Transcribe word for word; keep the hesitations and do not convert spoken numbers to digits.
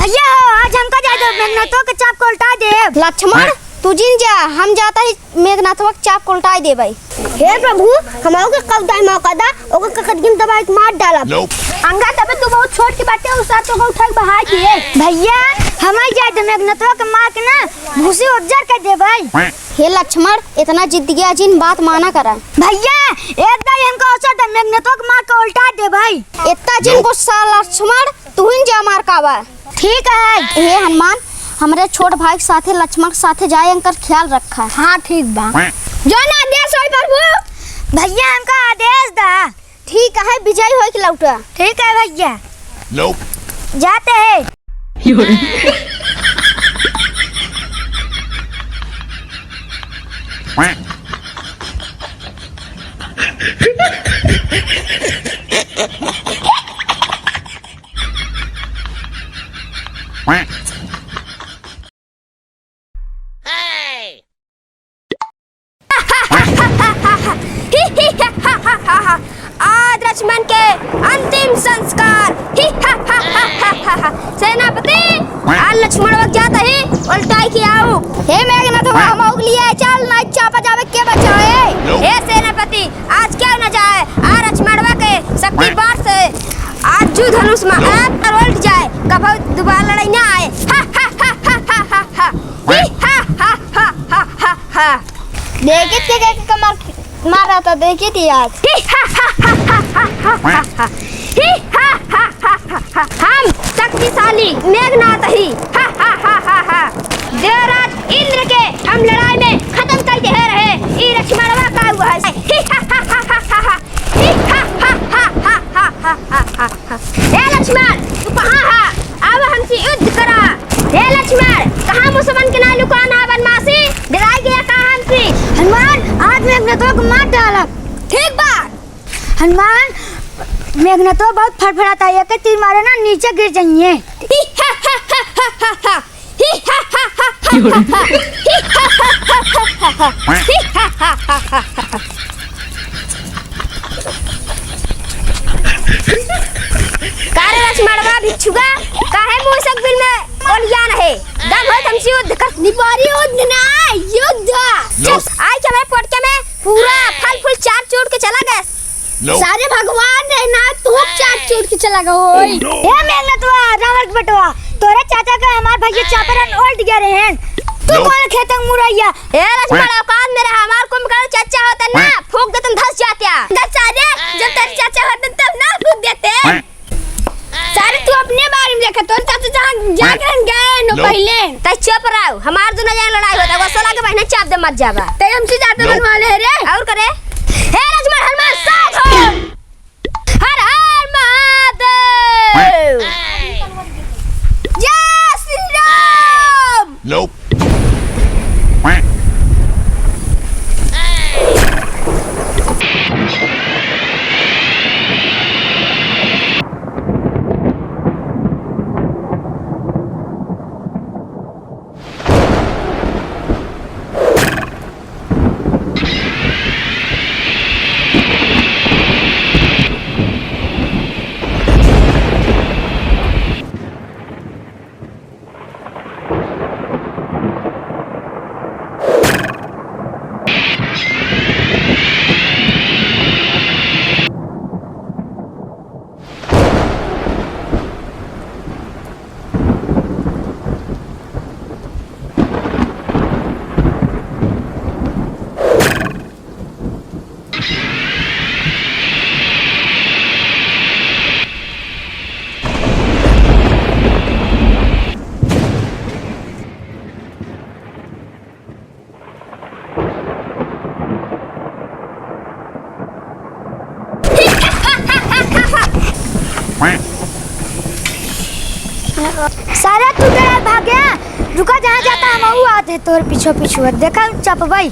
भैया हो, आज हमका जाए दो, मेघनाथवा के चाप को उल्टा देब। लक्ष्मण, तू जिन जा, हम जाता ही मेघनाथवा के चाप को उल्टा देबै। हे प्रभु, हमहू के कब दाई मौका दा, ओकर ककत गिन दबाई के मार डालब। अंगा तबे तू बहुत छोट के बाटे, उ साथ ओकर उठा के बहा दिए। भैया, हमही जाए दो, मेघनाथवा के मार के ना भूसी उज्जर कर देबै। हे लक्ष्मण, इतना जिद गया जिन, बात माना करा। भैया, एक दाई हमका अवसर दे, मेघनाथवा के मार के उल्टा देबै। इतना जिन गुस्सा लक्ष्मण, तू ही जा मार का बा। ठीक है। हे हनुमान, हमरे छोट भाई के साथे लक्ष्मण के साथे जाए, इनकर ख्याल रखा। हाँ, ठीक बा। जौन आदेश होई प्रभु। भैया, हमका आदेश दा। ठीक है, विजय होई के लौटा। ठीक है भैया। जाते हैं। आज लक्ष्मण के अंतिम संस्कार। सेनापति, आज लक्ष्मण वक जात ही, उल्टाई के आऊ। हे मेघनाथ, वाह, मौग लिया, चल, नहीं चापा जावे के बचाए। हे सेनापति, आज क्यों न जाए? आ लक्ष्मणवा के शक्ति पाठ से आज जू धनुष में आग पर उल्ट जाए, कभू दोबारा लड़ाई ना आए। हा, हा, हा। ही, हा, हा। देखित के, के, के मार, मारा था, देखित ही आज। ही, हा, हा। ही, हा, हा। हम शक्तिशाली मेघनाथ ही। हा, हा, हा, हा, हा। देवराज इंद्र के हम लड़ाई में खत्म कर दे रहे। ई लक्ष्मणवा का हुआ है। ही, हा, हा, हा। ही, हा, हा। ए लक्ष्मण, तू कहाँ हा? आवा हमसे युद्ध करा। ए लक्ष्मण, कहाँ मुसवन के ना लुकाना बनवासी? डराई गया कहाँ हमसे? हनुमान, आज मेघनाथवा को मार डाला। ठीक बा। हनुमान, मेघनाथवा बहुत फड़फड़ाता है, एक तीर मारे ना नीचे गिर जाइए। का रे लक्ष्मणवा भिक्षुआ, काहे मुँह से बिल में ओलियान है? दम है तुमसे युद्ध कर। निपारी युद्ध ना, युद्ध। चुप, आई के हमारे पोटके में पूरा फल फूल चाट चूट के चला गया। सारे भगवान रहे ना, तू चाट चूट के चला गया होई। ए मेघनाथवा, रावण के बेटवा, तोरे चाचा का हमार भैया चापरन उल्ट गया रहे हैं। तू कौन खेतंग मुरैया? ए लक्ष्मण, औकात में रहा, हमार कुंभकर्ण चाचा होता ना, फूंक देतन धस जात्या। धस सारे, जब तेरे चाचा होते तब ना फूंक देते। सारे तू अपने बारे में देखा, तोर चाचा जहाँ जाके रहन गए नो पहिले। तै चुप रहो, हमार दुनो जहाँ लड़ाई होता, वो साला के बहिने चाप दे मर जाबा। तै हमसे ज्यादा बनवा ले रे। और करे? हे लक्ष्मण हनुमान साथ हो। हर हर महादेव। जय श्री राम। सारा तू डरा भाग गया। रुका, जहाँ जाता हम ऊ आते तोर पीछो पीछू। देखा चपबई।